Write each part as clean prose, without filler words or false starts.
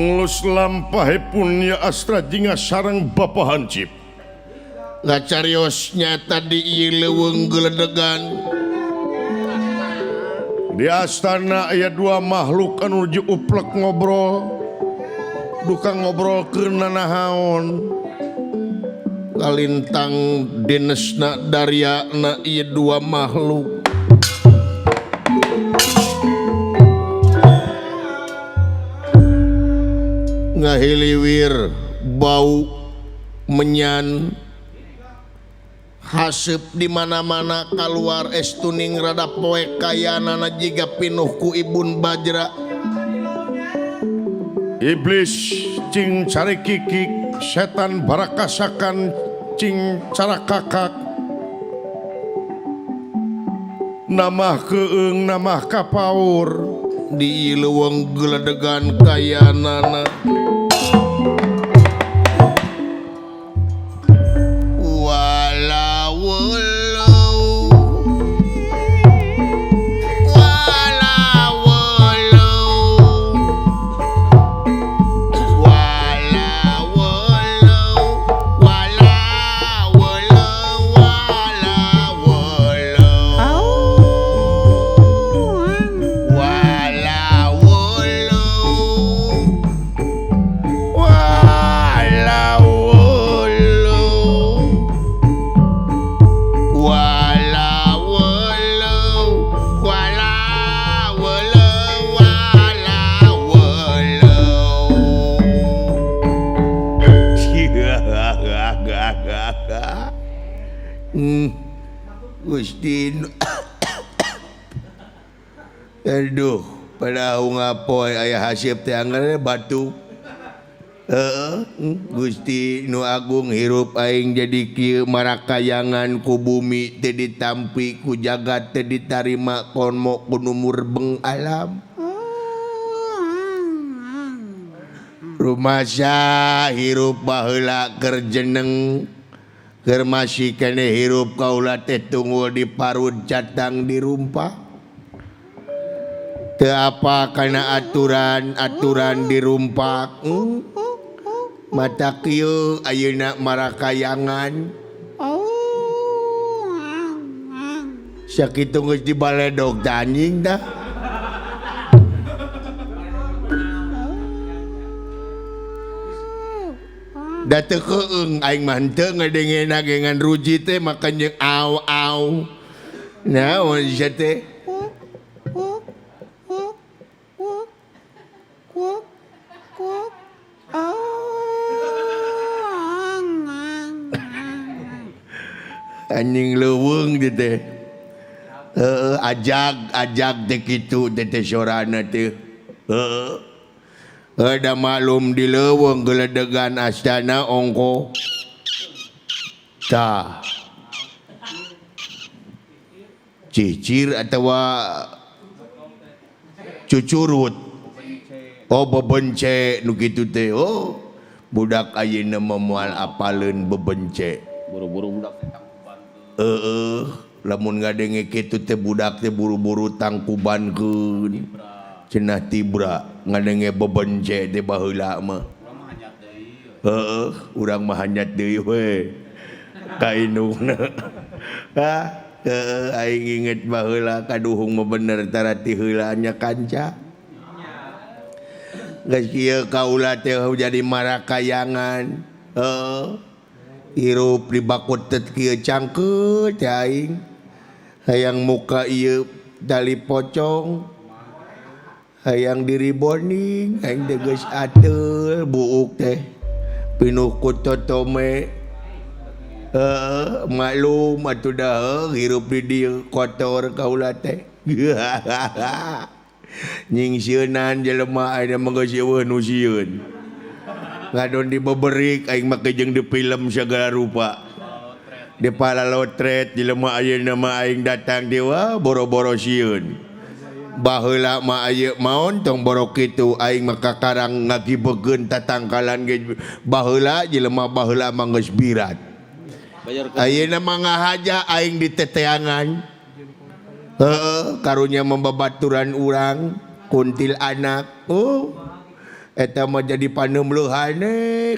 Ngelus lampahipun ya Astra Jingga sareng Bapak Hansip. Ngacarios nyata di ieu leuweung geledegan. Di astana aya dua makhluk anu uplek ngobrol. Duka ngobrol keur nanahaon. Kalintang denesna daryana ieu dua makhluk. Ngahiliwir bau menyan haseup di mana-mana kaluar es tuning rada poek kayanana jiga pinuh ku Ibun Bajra. Iblis cing cari kikik, setan barakasakan cing carakakak. Namah keung namah kapaur di leuweung geledegan kayanana. Gusti aduh pada ngapoe aya haseup teh anggar batuk. Heeh, Gusti nu agung hirup aing jadi kieu marakayangan ku bumi teu ditampi ku jagat teu ditarima komo ku nu murbeng alam. Rumasa hirup baheula keur jeneng keur masih keneh hirup kaula teh tunggul di parud catang di rumpah. Teu apa kana aturan-aturan dirumpak. Mata kieu ayeuna marakayangan. Sakitu geus dibaledog teh anjing tah. Da teu keung aing mah henteu ngadengena gengan ruji teh makan jeung au-au. Naon sia teh? Anjing leuweung teh teh. Heeh, ajag-ajag teh kitu teh teh sorana teh. Heeh. Ada maklum di leuweung geledegan astana ongko. Tah. Cicir atawa cucurut. Oh bebence nu kitu teh. Oh, budak ayeuna mah moal apaleun bebence. Buru-buru budak teh tangkubankeun. Heeh, lamun ngadenge kitu teh budak teh buru-buru tangkubankeun. Cenah tibra ngadenge bebence teh baheula mah. Heeh, urang mah hanyat deui we. Ka indungna. Hah, heeh aing inget baheula kaduhung mah bener tara ti heula nya kanca. Geus kieu kaula teh jadi marakayangan. Heeh. Hirup di bakutet kieu cangkeut teh aing. Hayang muka ieu tali pocong. Hayang diriboning aing teh geus ateul buuk teh pinuh ku totome. Heeh, maklum atuh dah hirup di dieu kotor kaula teh. Nyingsieunan jelema ayeuna mah geus eueuh nu sieun. Ngadon dibeberik aing mah jeung di film segala rupa. Di palalotret jelema ayeuna mah aing datang di wah boro-boro sieun. Baheula mah aya maon tong boro kitu aing mah kakarang ngagibegeun tatangkalan ge baheula jelema baheula mah geus birat. Ayeuna mah ngahaja aing di teteangan. Heeh, karunya membabaturan urang kuntil anak. Oh. Eta mah jadi paneumleuhan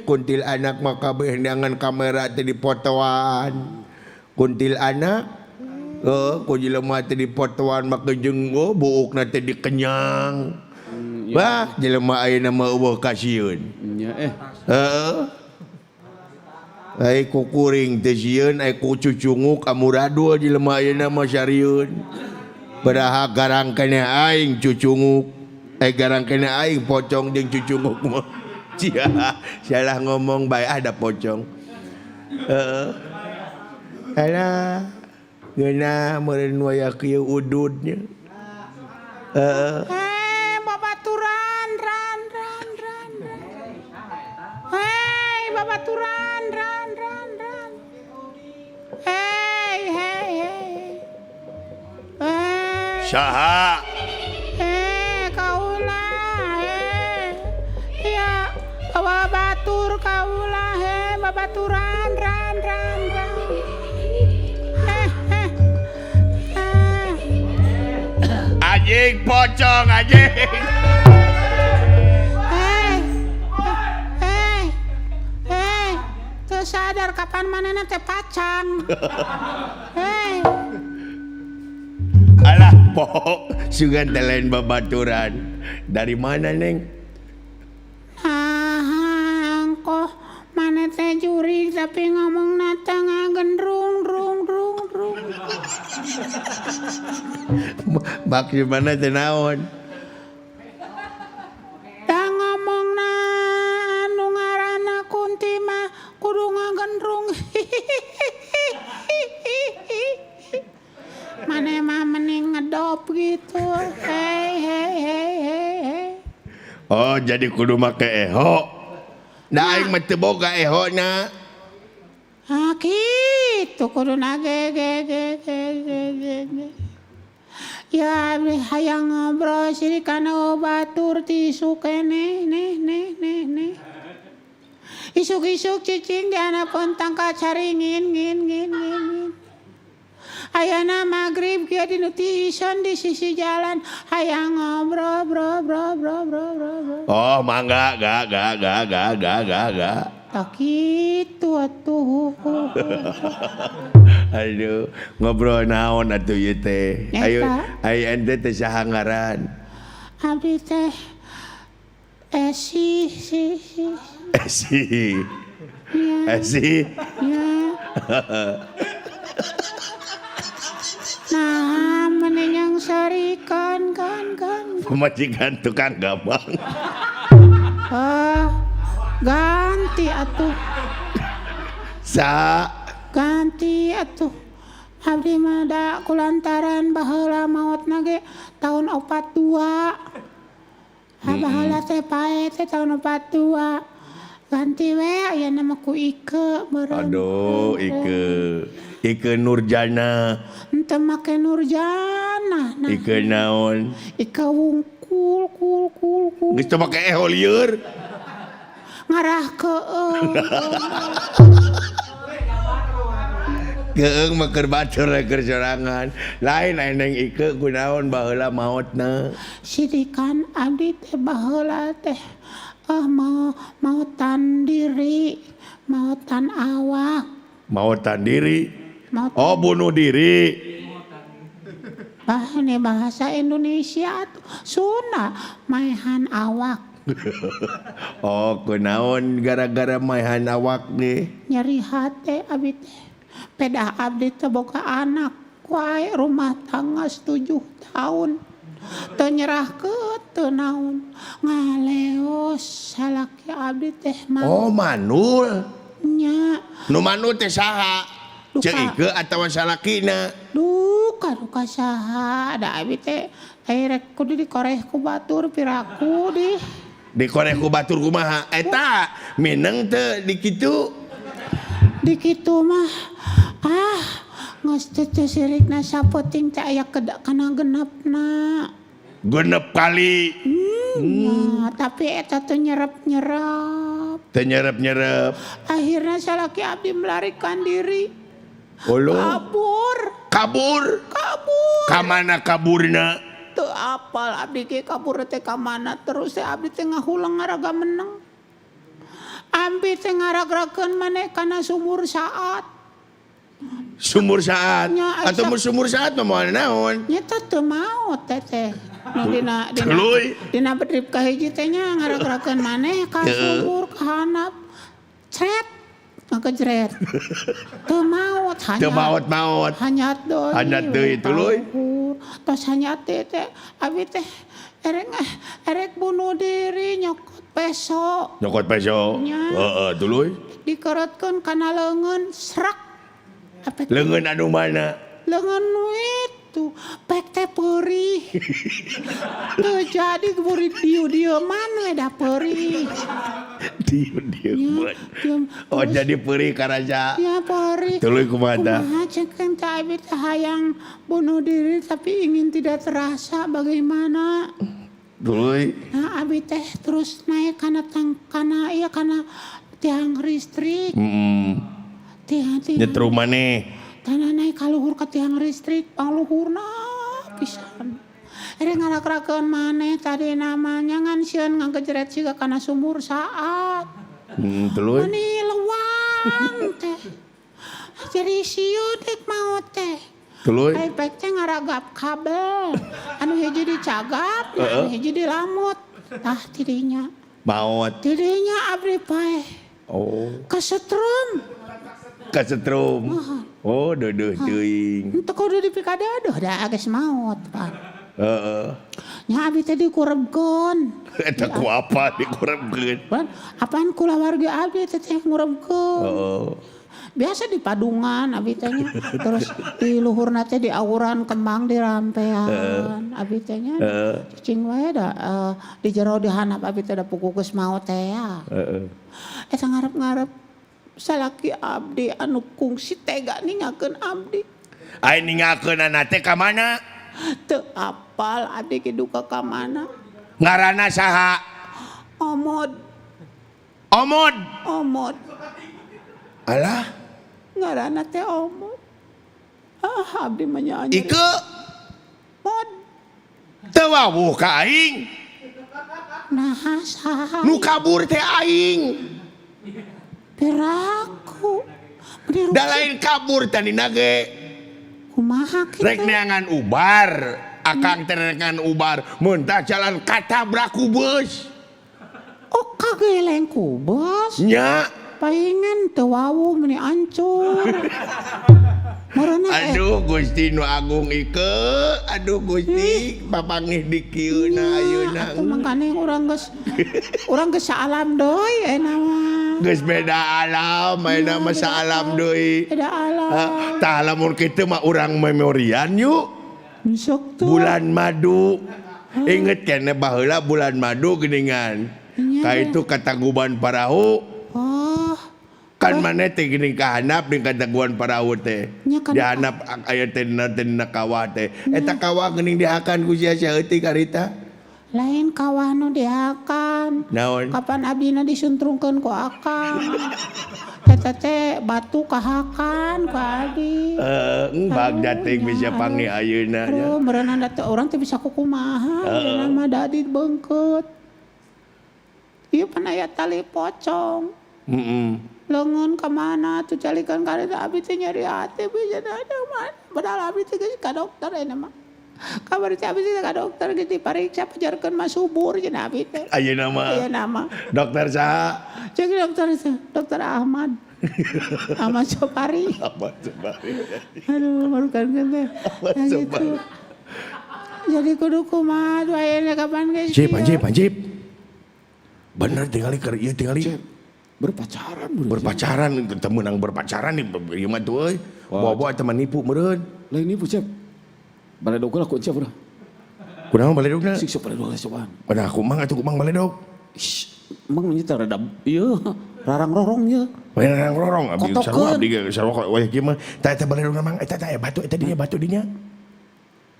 kuntil anak mah kabeh neangan kamera teh dipotoan. Kuntil anak ku jelema teh dipotoan make jeung buukna teh dikenyang. Bah, jelema ayeuna mah eueuh kasieun. Nya eh. Heeh. Ai ku kuring teh sieun, ai ku cucunguk amuradul jelema ayeuna mah sarieun. Padahal garang keneh aing cucunguk. Garang kena aing pocong jeung cucunguk mah. Cia, salah ngomong bae ada pocong. Heeh. Alah, ngeunah meureun waya kieu ududnya. Heeh. Hei, babaturan ran ran ran. Hei, babaturan ran ran ran. Hei, hei, hei. Hei. Saha? Batur kaula he babaturan ran ran ran. Eh eh. Eh. Anjing pocong anjing. Eh. Eh. Eh. Teu sadar kapan manehna teh pacang. Eh. Alah pok, sugan teh lain babaturan. Dari mana Neng? Kok mana teh juri tapi ngomong nata ngagendrung rung rung rung. Maksud mana teh naon? Da ngomongna anu ngaranna kunti mah kudu ngagendrung. Mane mah mending ngedop gitu. Hei hei hei hei. Oh jadi kudu make eho. Nah, aing mah teu boga ehona. Ah kitu kudu ge ge ge ge ge ge. Ya abdi hayang ngobrol siri kana batur ti isuk keneh neh neh neh neh. Isuk-isuk cicing di handapeun tangkal caringin ngin ngin ngin ngin. Ayana magrib kieu dinu tiison di sisi jalan hayang ngobrol bro bro bro bro bro bro. Oh mangga ga ga ga ga ga ga ga. Tak kitu atuh. Aduh, ngobrol naon atuh ieu teh. Ayo ayo ente teh saha ngaran? Abdi teh Esi si si. Esi. Esi. Ya. Nah, mending yang sarikan kan kan. Pemajikan tukang gabang. Ganti atuh. Sa. Ganti atuh. Abdi mah da kulantaran baheula maotna ge tahun 42. Baheula teh pae teh tahun 42. Ganti we aya nama ku Ike meureun. Aduh, Ike. Ike Nurjana. Henteu make Nurjana. Nah. Ike naon? Ike wungkul kul kul kul. Geus teu make eho lieur. Ngarah keung. Keung mah keur batur keur sorangan. Lain aya Neng Ike kunaon baheula maotna. Sidikan abdi teh baheula teh mautan diri, mautan awak. Mautan diri. Oh bunuh diri. Bah ini bahasa Indonesia tuh Sunda maehan awak. Oh kunaon gara-gara maehan awak nih. Nyeri hate abdi teh. Pedah abdi teh boga anak wae rumah tangga 7 tahun. Teu nyerahkeun teu naon. Ngaleos salaki abdi teh mah. Oh manul. Nya. Nu manul teh saha? Ceu Ike atawa salakina? Duka duka saha da abdi teh rek kudu dikoreh ku batur piraku di. Dikoreh ku batur kumaha? Eta mineng teu di kitu? Di kitu mah ah geus teu sirikna sapoting teh aya kana genepna. Genep kali. Nah, tapi eta teu nyerep-nyerep. Teu nyerep-nyerep. Akhirnya salaki abdi melarikan diri. Olo. Kabur. Kabur. Kabur. Ka mana kaburna? Teu apal abdi ge kabur teh ka mana terus teh abdi teh ngahulang ngaraga menang. Abdi teh ngaragrakeun maneh kana sumur saat. Sumur saat. Nya, Atau asa- mun sumur saat mah moal naon? Nyata teu maot teh teh. Nu dina dina Tuluy. dina bedrip kahiji teh nya ngaragrakeun maneh ka sumur ka handap. Cret ngakejret. Teu maot hanya. Teu maot-maot. Hanyat deui. Hanyat deui, tuluy. Tos hanyat deui teh abi teh erek erek bunuh diri nyokot peso. Nyokot peso. Nya. Heeh, tuluy. Dikeretkeun kana leungeun srak. Apa teh? Leungeun anu mana? Leungeun nu itu pek teh peurih. Teu jadi buri dieu-dieuman we da peurih. Dieu-dieu. Ya, diem. Oh, Terus- jadi peurih karaja. Ya peurih. Tuluy kumaha tah? Kumaha ceuk teh abi teh hayang bunuh diri tapi ingin tidak terasa bagaimana. Tuluy. Nah abi teh terus naik kana tang kana iya kana tiang listrik. Heeh. Tiang tiang. Nyetrum maneh. Tanah naik ka luhur ka tiang listrik pangluhurna pisan. Erek ngarakrakeun maneh tadi namanya ngan sieun ngagejret siga kana sumur saat. Tuluy. Mani lewang teh. Jadi sieun dek maot teh. Tuluy. Ai pek teh ngaragap kabel. Anu hiji dicagap, anu hiji dilamut. Tah tidinya. Maot. Tidinya abdi paeh. Oh, Kesetrum. kasetrum. Oh, deudeuh teuing. Henteu kudu dipikadeudeuh da geus maot, Pak. Heeh. Nya abi teh dikurebkeun. Eta ku apa dikurebkeun? Pan, apaan kulawarga abdi teh teh ngurebkeun. Heeh. Biasa di padungan abi teh nya. Terus di luhurna teh di awuran kembang di rampean. Abi teh nya. Cicing wae da di jero di handap abi teh da puguh geus maot teh ya. Heeh. Eta ngarep-ngarep salaki abdi anu kungsi tega ninggalkeun abdi. Ai ninggalkeunana teh ka mana? Teu apal abdi ge duka ka mana. Ngaranna saha? Omod, Omod. omod. Alah, Ngaranna teh omod. Ah, abdi mah nya Ike Mod. teu wawuh ka aing. Nah, saha? Nu kabur teh aing. Piraku. Beri Da lain kabur tadina ge. kumaha kitu? Rek neangan ubar. Akang teh neangan ubar. Mun tah jalan katabrak ku beus. Oh, kageleng ku bos. Nya. Paingan teu wawuh meni ancur. Meureunna Aduh Gusti nu agung Ike. Aduh Gusti papanggih di kieu na ayeuna. Atuh mangkane urang geus saalam deui ayeuna mah. Geus beda alam, ayeuna mah saalam deui. Beda alam. Tah lamun kitu mah urang memorian yuk. Sok tuh. Bulan madu. Inget keneh baheula bulan madu geuningan. Nya. Ka itu kataguban parahu. Oh, Kan maneh teh geuning ka handap jeung kataguban parahu teh. Nya kana- Di handap aya teh dina teh dina kawah teh. Eta kawah geuning dihakan ku sia saeutik harita. Lain kawah nu dihakan. Naon? Kapan abdina disuntrungkeun ku akang. Eta teh batu kahakan ku abdi. Bagja teh bisa Aduh, panggih ayeuna nya. Aduh, meureunana teh urang teh bisa kukumaha, ayeuna mah dadi beungkeut. Ieu pan aya tali pocong. Heeh. Leungeun ka mana tuh calikan ka ditu abdi teh nyeri hati bisa ada mana. Padahal abdi teh geus ka dokter ayeuna mah. Kamari teh abdi teh ka dokter geus dipariksa pajarkeun mah subur cenah abdi teh. Ayeuna mah. Ayeuna mah. Dokter saha? Cek dokter teh, dokter Ahmad. Ahmad Sopari. Ahmad Sopari. Aduh, baru kan teh. Ahmad Yang gitu. Sopari. Jadi kudu kumaha tuh ayeuna kapan geus Cip, kieu? anjip, anjip. Bener tingali keur ieu tingali. Berpacaran bro. Berpacaran, teu meunang berpacaran nih ieu mah tuh euy. Bawa-bawa teman nipu meureun. Lain nipu cep. Baledog lah ku cep udah. Kunaon baledogna? Sik sok baledog lah cobaan. Udah kumang atuh kumang baledog. Ish, emang ini teh rada ieu rarang rorong ieu. Rorong rorong abdi Kotokeun. sarua abdi ge sarua wayah kieu mah. Tah eta baledogna mang eta tah aya batu eta dinya batu dinya.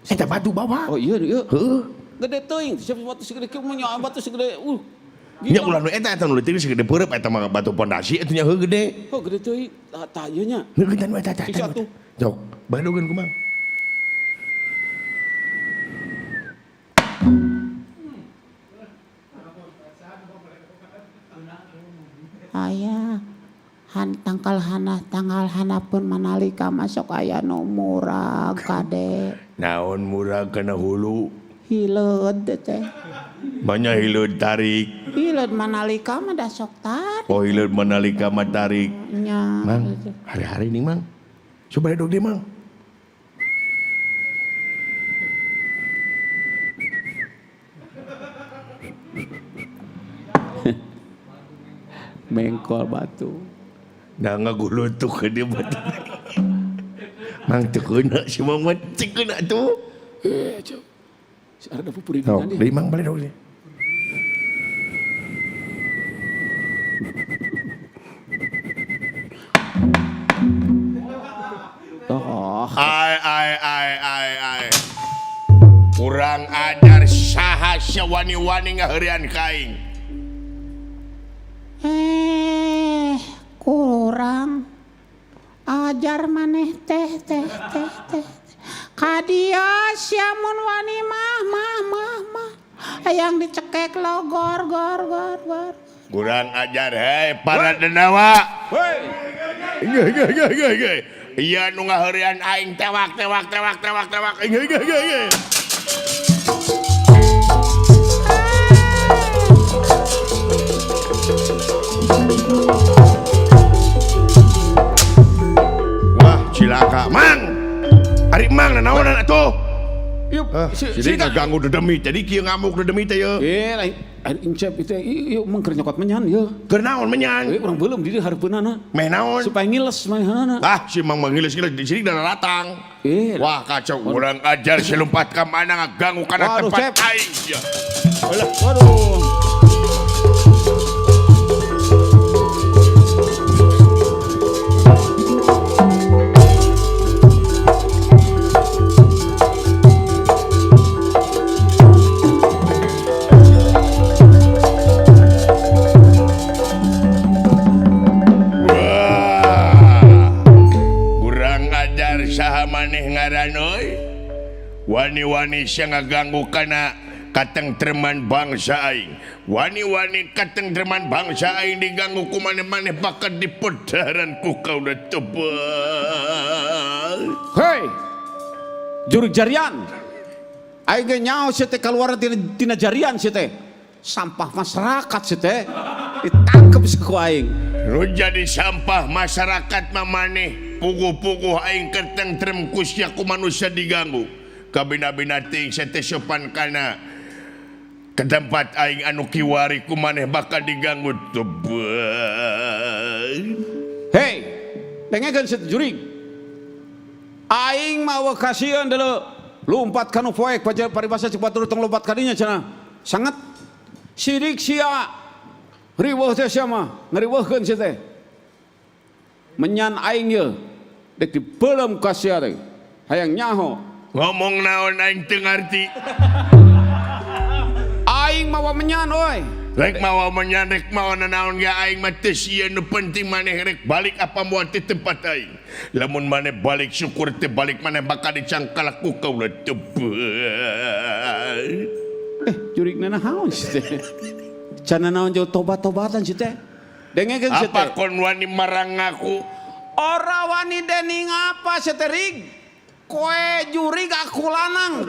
Eta batu bawa. Oh iya iya. Heuh. Gede teuing, siapa batu segede kieu mah nya batu segede. Nya ulah nu eta eta nu leutik segede peureub eta mah batu pondasi eta nya heuh gede. Oh gede teuing, tah tah ieu nya. Heuh gede nu eta tah. Sik atuh. Jok, baledogeun kumang. aya. Han tangkal hana tanggal hanapun manalika masuk aya nu murag kade. Naon murag kana hulu? Hileud teh. Banyak hileud tarik. Hileud manalika mah da sok tarik. Oh hileud manalika mah tarik. Nya. Mang, hari-hari nih Mang. Coba duduk deh Mang. Mengkol batu. Nah ngagulutuk ke dia batu. Mang teu keuna si Mang mah teu keuna tuh. Eh, cuk. Si ada pupuridinan dia. Deui Mang balik dong. Oh, Ai ai ai ai ai. Kurang ajar saha sia wani-wani ngaheureuan ka aing. Kurang ajar maneh teh teh teh teh. Kadia sia mun wani mah mah mah mah. Hayang dicekek logor gor gor gor. Kurang ajar hei para denawa. Hei. Ge ge ge ge ge. Iya nu ngaheureuan aing tewak tewak tewak tewak tewak. Ge ge ge ge. Wah, cilaka Mang. Ari Mang nanaonan atuh? Yuk, Si ngaganggu dedemi tadi kieu ngamuk dedemi teh ye. Eh, lain incep itu ieu mah keur nyokot menyan ieu. Keur naon menyan? Eh, urang beuleum di dieu hareupeunana. Meh naon? Supaya ngiles manehna. Ah, si Mang mah ngiles-ngiles di sini dah datang. Eh, wah kacau, kurang ajar si lompat ka mana ngaganggu kana tempat aing sia. Alah, waduh. Wani-wani sia ngaganggu kana katengtreman bangsa aing. Wani-wani katengtreman bangsa aing diganggu ku maneh-maneh bakal dipedaran ku kaula tebal. Hei. Jurug jarian. Aing ge nyaho sia teh kaluar tina jarian sia teh. Sampah masyarakat sia teh. Ditangkep sia ku aing. Nu jadi sampah masyarakat mah maneh. Puguh-puguh aing katengtrem ku sia ku manusia diganggu. Kabina-bina ting sete sopan kana ke tempat aing anu kiwari ku maneh bakal diganggu tebal. Hei, dengekeun sia jurig. Aing mah kasieun deuleu lumpat kanu poek paribasa cik batur tong lompat kadinya cenah. Sangat sirik sia. Riweuh teh sia mah, ngariweuhkeun sia teh. Menyan aing ye dek dibeuleum ka sia teh. Hayang nyaho. Ngomong naon aing teu ngarti. Aing mawa menyan oi. Rek mawa menyan rek mawa nanaon ge aing mah teu sieun nu penting maneh rek balik apa moal ti tempat aing. Lamun maneh balik syukur teu balik maneh bakal dicangkalak ku kaula tebal. Jurig naon sih teh? Cana naon jauh tobat-tobatan sih teh? Dengekeun sih teh. Apa kon wani marang ngaku? Ora wani dening apa sih teh rig? Koe jurig aku lanang.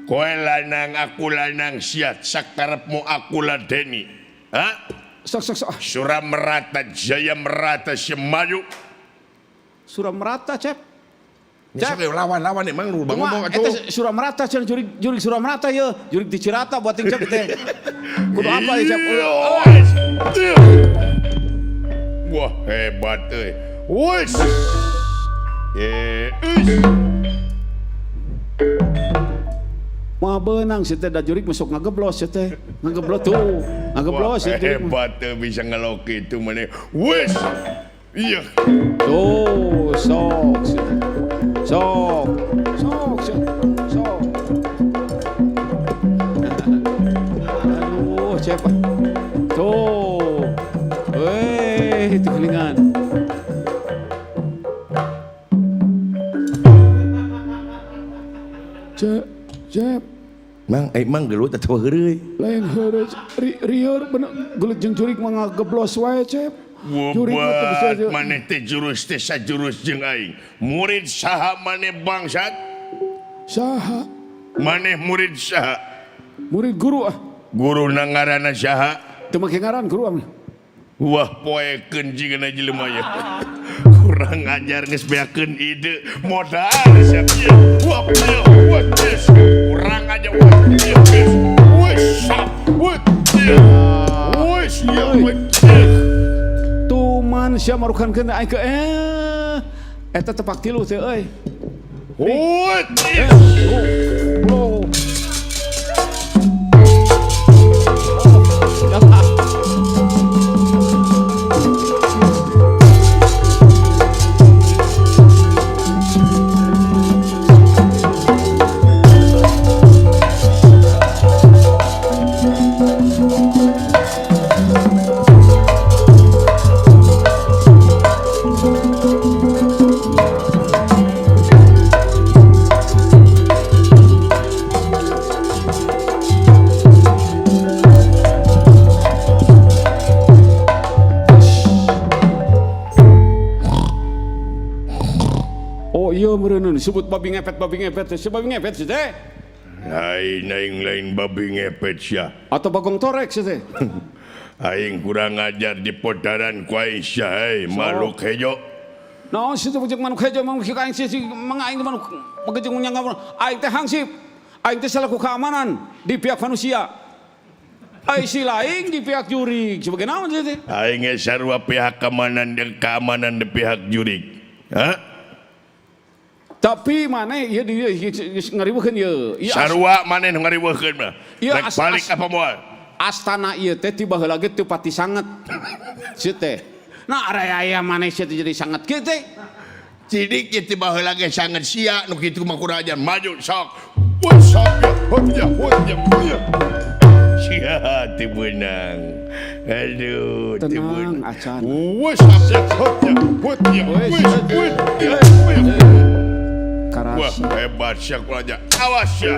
Koe lanang aku lanang sia sakarepmu aku ladeni. Ha? Sok sok sok. Suramerata Jaya Merata Semaju. Suramerata cep. Cep lawan-lawan emang lu bang ngomong atuh. Eta Suramerata cenah jurig jurig Suramerata ye, jurig di Cirata buat ting cep teh. Kudu apa ya cep? Wah hebat euy. Wes. Wah benang si teh da jurig masuk ngageblos si teh. Ngageblos tuh. Ngageblos si teh. Hebat teh bisa ngelok itu maneh. Wes. Iya. Tuh, sok si teh. Sok. Sok si sok. Aduh, siapa? Tuh. Weh, itu kelingan. Cep, cep. Mang, mang gelut atau heureuy? Lain heureuy, rieur bener gelut jeung jurig mah ngageblos wae, Cep. Jurig mah teu bisa Buat maneh teh jurus teh sajurus jeung aing. Murid saha maneh bangsat? Saha? Maneh murid saha? Murid guru ah. Guru ngaranna saha? Teu make ngaran guru ah. Wah poekeun jigana jelema ye. Kurang ajar geus beakeun ide modal sia ieu. Wah ieu, wah geus. Kurang aja wah ieu geus. Wah sap, wah ieu. Wah sia wah ieu. Tuman sia marukankeun aing ke eta tepak tilu teh euy. Wah ieu. Loh. Oh iya meureun disebut babi ngepet si babi ngepet sih teh. Aing aing lain babi ngepet sia. Atau bagong torek sih teh. Aing kurang ajar di podaran ku aing sia euy makhluk hejo. Naon sih teh jeung manuk hejo manuk aing sih mang aing manuk magejeng nyangga aing teh hangsip. Aing teh selaku keamanan di pihak manusia. Aing si lain di pihak jurig. Sebagai naon sih teh? Aing ge sarua pihak keamanan dan keamanan di pihak jurig. Hah? Tapi maneh ieu di ngariweuhkeun ieu. Sarua maneh nu ngariweuhkeun mah. Rek balik apa moal? Astana ieu teh ti baheula ge teu pati sanget. Sieu teh. Nah araya maneh sieu teh jadi sanget kieu teh. Cidik ieu ti baheula ge sanget sia nu kitu mah kurang ajar. Maju sok. Wah sok ya, hot ya, hot ya. Sia teu beunang. Aduh, teu beunang. Tenang acan. Wah sok ya, hot ya, hot ya. Wah, wah. Wah, hebat sia kulaja. Awas ya.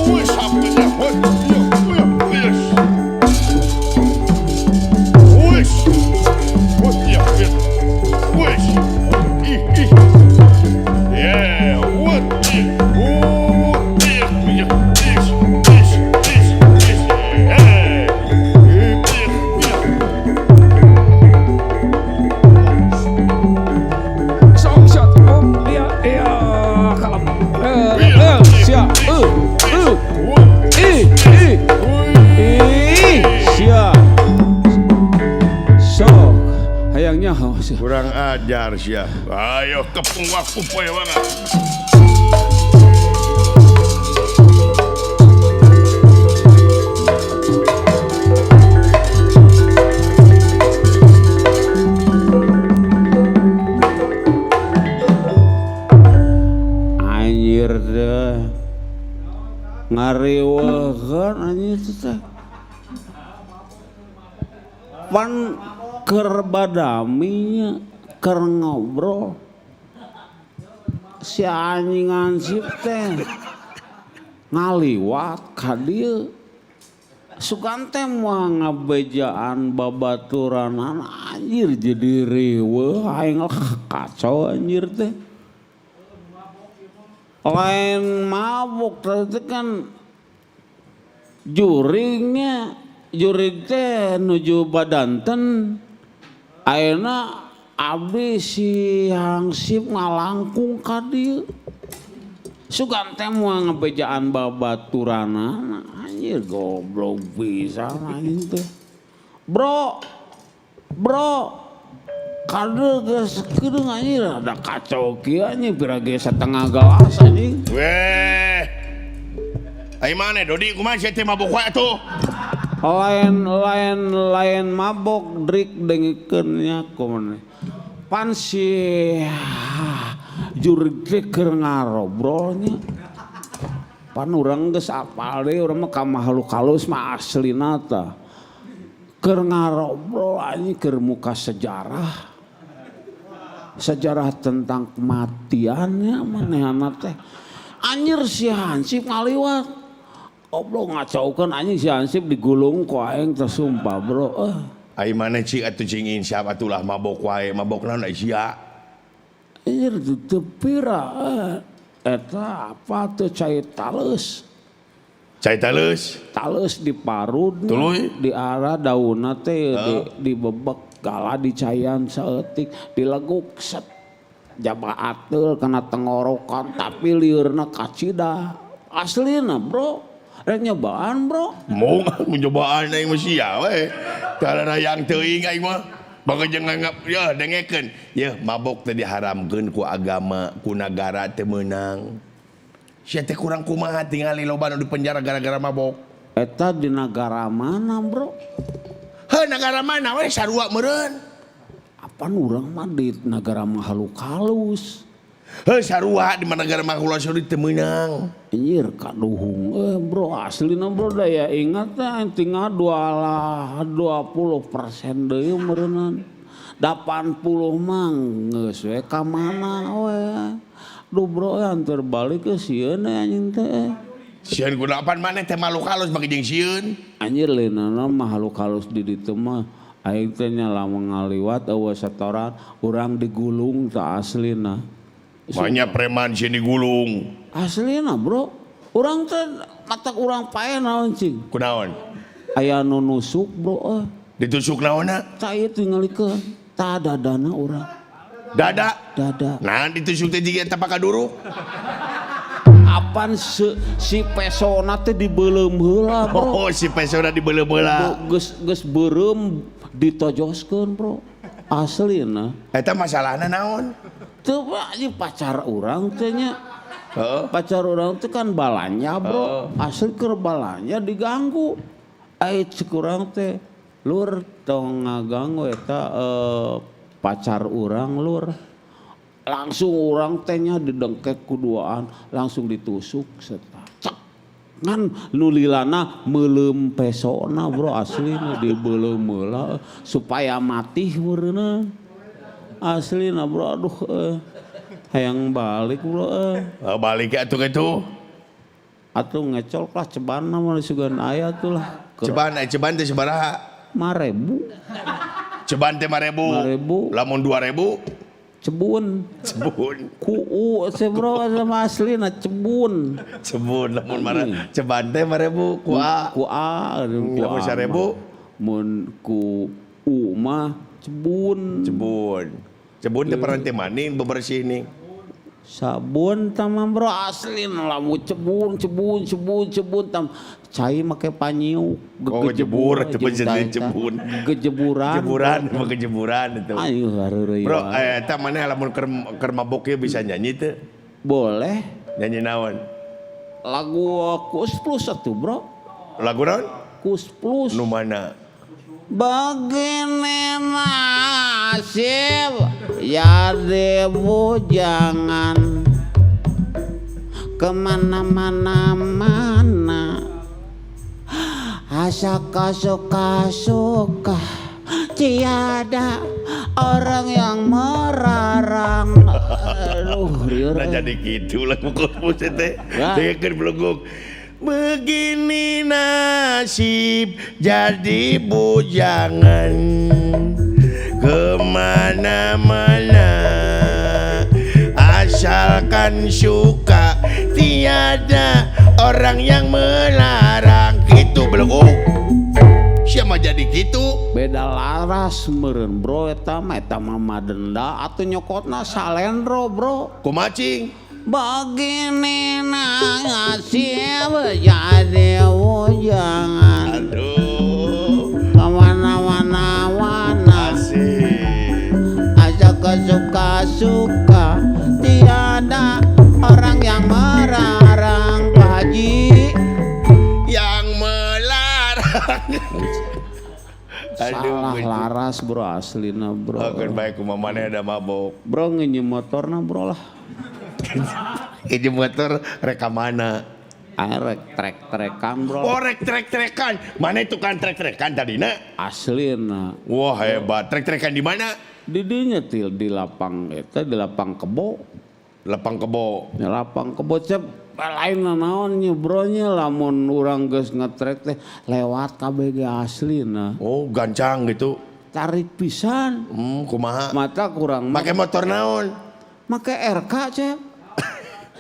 Wih, sampai ya. Wih, wih, wih. Wih. Wih, ya, wih. Wih. Ih, ih. Yeah, what? Oh, ih, ih, ih, ih, ih, ih. Hey. Ih, ih, ih. Kurang ajar sia. Ayo kepung waktu poe banget. Anjir deh. Ngariweuheun anjir teh. Pan keur badaminya keur ngobrol si anjing ansip teh ngaliwat ka dieu sugan teh moal ngabejaan babaturan anjir jadi riweuh aing kacau anjir teh lain mabuk teh kan juringnya jurig teh nuju badanten ayeuna abdi si hangsip ngalangkung ka dieu sugan teh moal ngabejaan babaturanana anjir goblok pisan anjing teh bro bro kade geus kedeung anjir ada kacau kieu anjing pira ge satengah gelas anjing weh ai maneh Dodi kumaha sia teh mabok wae atuh lain mabok drik dengikeun nya kumaha pan si jurig teh keur ngarobrolnya pan urang geus apal deui urang mah ka makhluk halus mah aslina tah keur ngarobrol anjing keur muka sejarah Sejarah tentang kematiannya manehna teh. Anjir, si Hansip ngaliwat. Goblok, ngacaukeun anjing, si Hansip digulung ku aing teh, sumpah, bro. Eh. Ai maneh cik atuh, cing insaf atuh lah, mabok wae, mabok naon ai sia? Anjir, teu pira eh. Eta apa tuh, cai taleus. Cai taleus. Taleus diparut. Tuluy? Di arah daunna teh di dibebek gala, dicayan saeutik, dileguk set, jaba ateul kana tenggorokan, tapi liurna kacida aslina, bro. Rek nyobaan, bro? Mau nyobaan aing mah, sia we. Tara yang teuing aing mah. Bangga jeung nganggap ya dengekeun. Ya mabok teh diharamkeun ku agama, ku nagara teu meunang. Sia teh kurang kumaha, tingali loba nu di penjara gara-gara mabok. Eta di negara mana, bro? Heuh, negara mana we, sarua meureun. Apaan, urang mah di negara makhluk halus. Heuh, sarua di mana negara makhluk halus teu meunang. Anjir, kaduhung eh, bro, aslina, bro, daya ingat teh tinggal dua lah 20% deui meureunnan. 80 mah geus we ka mana we. Duh, bro, anteur balik ke sieun anjing teh. Sieun kunaon, maneh teh makhluk halus make jeung sieun. Anjir, lainna makhluk halus di ditu mah aing teh nya lamun ngaliwat eueuh setoran, urang digulung teh aslina. Banyak preman sieun digulung. Aslina, bro. Urang teh matak urang paeh naon, cing? Kunaon? Aya nu nusuk, bro, eh. Ditusuk naonna? Tah, ieu tingalikeun. Tah, dadana urang. Dada. Dada. Nah, ditusuk teh jiga eta pakaduruk. Apan si pesona teh dibeuleum heula, bro. Oh, si pesona dibeuleum heula. Geus geus beureum ditojoskeun, bro. Aslina. Eta masalahna naon? Teu, anjing, pacar urang teh nya. Heeh. Pacar urang teh kan balanja, bro. Asli keur balanja diganggu. Ai cek urang teh, "Lur, tong ngaganggu eta pacar urang, lur." Langsung urang teh nya didengkek ku duaan, langsung ditusuk serta. Cek. Ngan nu lilana meuleum pesona, bro, aslina dibeuleum heula supaya mati meureunna. Aslina, bro, aduh eh. Hayang balik, bro eh. Oh, balik atuh kitu. Atuh ngecol lah ceban mah sugan aya tuh lah. Ceban, eh, ceban teh sabaraha? 5.000. Ceban teh 5.000. 5.000. Lamun 2.000? Cebun. Cebun. Ku u teh, bro, sama aslina cebun. Cebun lamun mara ceban teh 5.000 ku A. Ku A, ku Lamun A 1.000? mah. Mun ku U mah cebun. Cebun. Cebun teh pernah teh maning bebersih nih. Sabun tamah, bro, asli lamun cebun cebun cebun cebun tam cai make panyiuk. Oh, kejebur, cebun jadi cebun. Gejeburan. Jeburan, mah kejeburan itu. Ayo hareureuy. Bro, eh, eta mana lamun keur keur mabok ieu bisa nyanyi teu? Boleh. Nyanyi naon? Lagu Kus Plus atuh, bro. Lagu naon? Kus Plus. Nu mana? Begini nasib ya bujangan, kemana-mana mana asa suka suka, tiada orang yang merarang. Aduh, lieur, Nah, eh. jadi gitu lagu Kus Plus teh. Ya. Dengekeun beluguk. Begini nasib jadi bujangan, kemana-mana asalkan suka, tiada orang yang melarang. Gitu beluguk. Siapa jadi gitu? Beda laras meureun, bro, eta mah, eta mah madenda atuh nyokotna salendro, bro. Kumaha, cing? Begini nasib jadi bujangan, Aduh. kemana-mana mana Asik. aja suka-suka, tiada orang yang melarang, Pak Haji. Yang melarang. Salah Aduh, laras, bro, aslina, bro. Oh, kan baik kumaha maneh ada mabok. Bro, nginjem motorna, bro, lah. Ini motor rek ka mana? Arek trek-trekan, bro. Oh, rek trek-trekan. Mana itu kan trek-trekan tadi, nak? Aslina. Wah, hebat. Trek-trekan di mana? Di dinya til di lapang eta di lapang kebo. Lapang kebo. Ya, lapang kebo cep lain naon nya bro nya lamun urang geus ngetrek teh lewat KBG aslina. Oh, gancang gitu. Tarik pisan. Kumaha? Mata kurang Make motor naon? Make RK cep.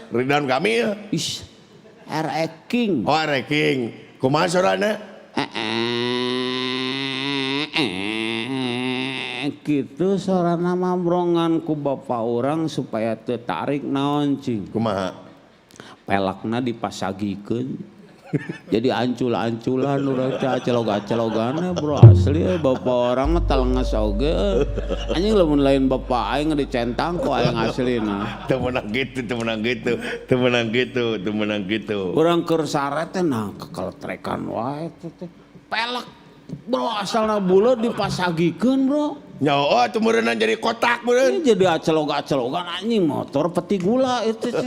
Ridwan Kamil. Ih, RX King. Oh, RX King. Kumaha sorana? Gitu sorana mah brongan ku bapak orang supaya teu tarik naon cing. Kumaha? Pelakna dipasagikeun. Jadi ancul-anculan urang teh acelog-acelogan bro asli bapak orang mah talenges oge. Anjing lamun lain bapak aing dicentang ku aing aslina. Teu meunang gitu, teu meunang gitu, teu meunang gitu, teu meunang gitu. Urang keur sare teh nah kekeletrekan wae teh. Pelak bro asalna buleud dipasagikeun bro. Nya oh atuh meureunna jadi kotak meureun. Ini jadi acelog-acelogan anjing motor peti gula itu teh.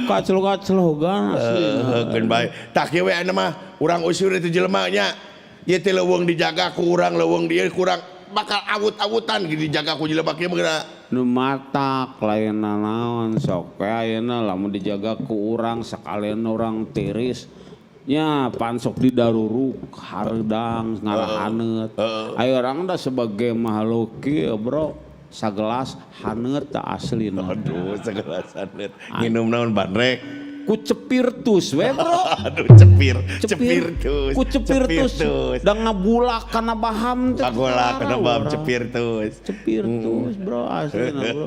Kacelog-acelogan asli. Keun bae. Tah kieu we anu mah urang usir itu jelema nya. Ieu teh leuweung dijaga ku urang, leuweung dieu kurang bakal awut-awutan gitu dijaga ku jelema kieu mah geura. Nu matak lain naon sok we ayeuna lamun dijaga ku urang sakalian urang tiris. Nya pansok di daruruk hareudang ngarahaneut. Ayo urang da sebagai makhluk kieu bro sagelas haneut teh aslina. Aduh sagelas haneut. Nginum naon bandrek? Ku cepirtus we bro. Aduh cepir, cepirtus. Ku cepirtus. Da ngabulak kana baham teh. Ngabulak kana baham cepirtus. Cepirtus bro aslina bro.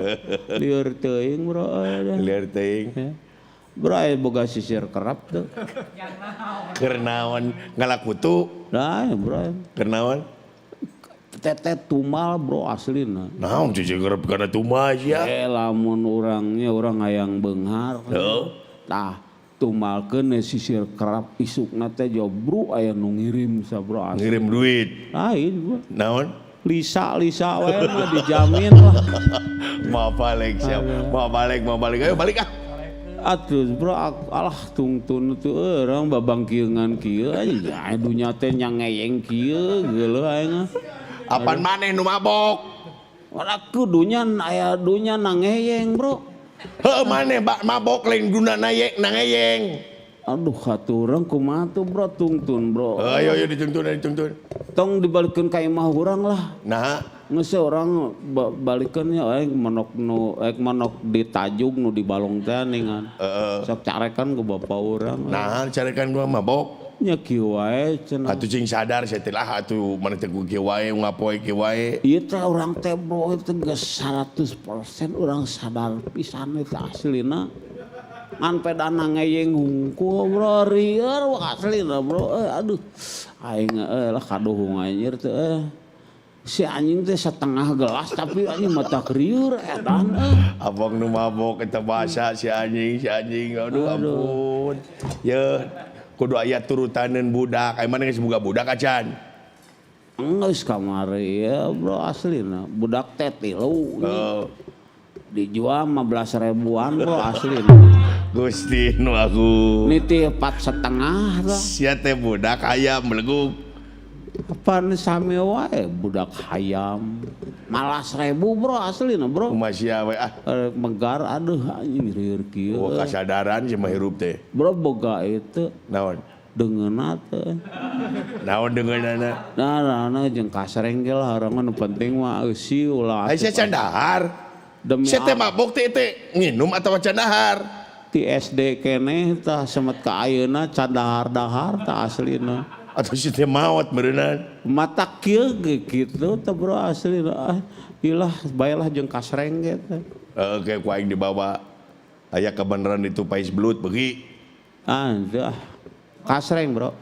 Lieur teuing bro. Lieur teuing. Bro aya boga sisir kerap tuh. Keur naon ngalakutu? Nah, bro. Keur naon? Tete tumal bro aslina. Naon sisir kerap kana tumal sia? Lamun urangnya urang hayang beunghar. Heuh. Tah, tumalkeun sisir kerap isukna teh jobru aya nu ngirim sa bro asli. Ngirim duit. Lain bro. Naon? Lisa wae mah dijamin lah. Mau balik siap. Mau balik. Ayo balik ah. Atuh bro alah tungtun tuh orang babangkieunan kieu aja dunya teh nyangeyeng kieu geuleuh aing mah. Apan maneh nu mabok? Ora kudunya aya dunya nangeyeng bro. Heuh maneh mabok lain guna nangeyeng. Aduh atuh urang kumaha tuh bro tungtun bro. Ayo ayo ditungtun. Tong dibalikeun ka imah urang lah. Nah. Geus orang balikeun nya aing manok nu aing manok ditajug nu di balong teh ningan. Sok carekan ku bapa urang. Nah, carekan gua mabok. Nya kieu wae cenah. Atuh cing sadar sia teh lah atuh maneh teh ku kieu wae ngapoe kieu wae. Ieu teh urang teh bro teh geus 100% urang sadar pisan eta aslina. Ngan pedana ngeyeng hungkul bro rieur aslina bro. Aduh aing lah kaduhung anjir teh. Si anjing teh setengah gelas tapi anjing mata krieur edan. Abang nu mabok eta bahasa si anjing aduh ampun. Ye kudu aya turutaneun budak. Aya maneh geus boga budak acan? Geus kamari ya bro aslina budak teh 3. Dijual 15 ribuan bro aslina. Gusti nu aku. Nitih 4,5 tah. Sia teh budak hayam belegug. Apaan sami wae budak hayam malas ribu bro aslina bro. Kumaha sia we ah. Megar aduh anjing rieur kieu. Oh kasadaran sia mah hirup teh. Bro boga itu. Naon? Deungeunna teh. Naon deungeunana? Nah, jeung kasreng ge lah urang mah nu penting mah eusi ulah. Ai sia can dahar. Sia teh mabok teh teh nginum atawa can dahar? Ti SD keneh tah semet ka ayeuna can dahar-dahar tah aslina. Atau si teh maot meureunna. Mata kieu ge kitu teh bro asli ah ilah baelah jeung kasreng ge teh. Heeh ke ku aing dibawa. Aya kebenaran itu pais belut beuki. Ah teu ah. Kasreng bro.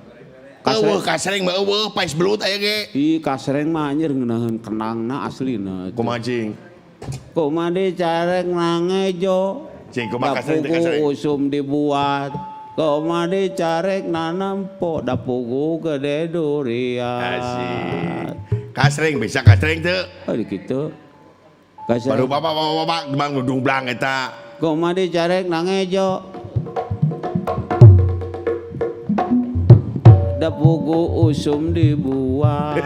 Eueuh kasreng mah eueuh pais belut aya ge. Ih kasreng mah anjir ngeunaheun kenangna aslina. Kumaha cing? Kumaha dicarek nangejo. Cing kumaha kasreng teh kasreng? Usum dibuat. Koma dicarek nanampo dapugu gede durian. Asik. Kasreng bisa kasreng teu. Oh kitu. Kasreng. Baru bapak bang nudung blang eta. Koma dicarek nangejo. Da pugu usum dibuat.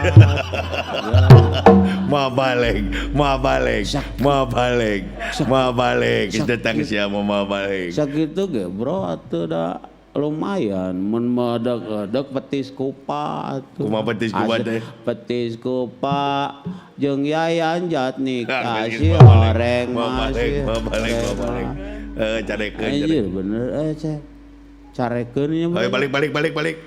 Ma balik, ma balik, ma balik, ma balik. Datang siapa ma balik. Sakitu ge bro atuh da lumayan mun medek-edek petis kupa atuh. Kumaha petis kupa teh? Petis kupa jeung Yayan Jatnika si Ma balik, horeng ma balik, masih. ma balik, ma balik. Carekeun, Anjir carekeun. bener cek. Carekeun nya. Ayo balik, balik, balik, balik.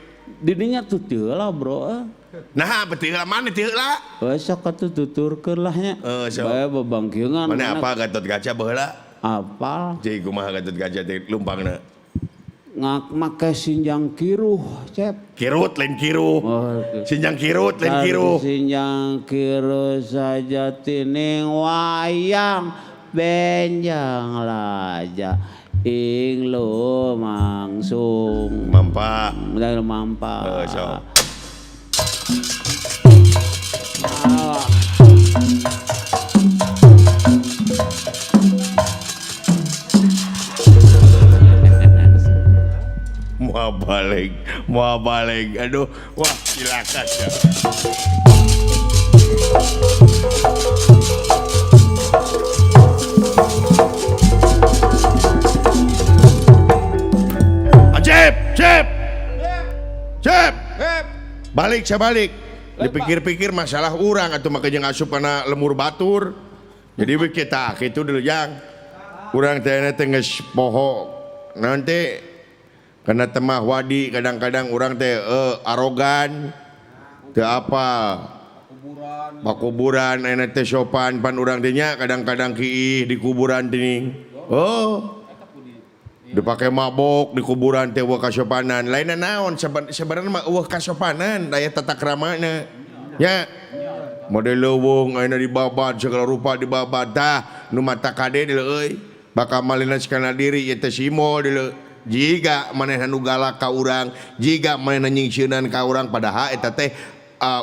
Didinya tuh teu lah bro. Nah, betul lah mana teu lah. Sok atuh tuturkeun lah nya. Sok. Bae babangkiungan. Mana apa Gatot Kaca baheula? Apa? Cai kumaha Gatot Kaca teh lumpangna? Ngak make sinjang kiruh, Cep. Kirut lain kiruh. Oh, Sinjang kirut lain kiruh. Sinjang kiruh saja tining wayang benjang laja ing lumangsung. Mampa. Dari mampa. Sok. Ah. Mau balik, mau balik. Aduh, wah silakan ya. Cep, cep, cep, balik saya balik. Dipikir-pikir masalah urang atau makanya ngasup karena lemur batur. Jadi we kita gitu dulu yang urang teh teh geus poho nanti karena temah wadi kadang-kadang orang teh arogan teu apa pakuburan enak teh sopan pan urang teh nya kadang-kadang kiih di kuburan teh oh dipake mabok di kuburan teh eueuh kasopanan lainna naon sebenarnya mah eueuh kasopanan daya tata kramana nya model leuweung ayeuna dibabat segala rupa dibabat tah nu mata kade deuleu euy bakal malinas kana diri ieu teh simol deuleu. Jika manehna nu galak ka urang, jika manehna nyingsieunan ka urang padahal eta teh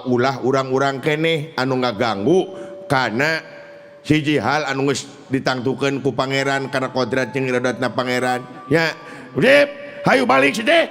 ulah urang-urang keneh anu ngaganggu kana hiji hal anu geus ditangtukeun ku pangeran kana kodrat jeung iradatna pangeran. Nya, Udip, hayu balik sih deh.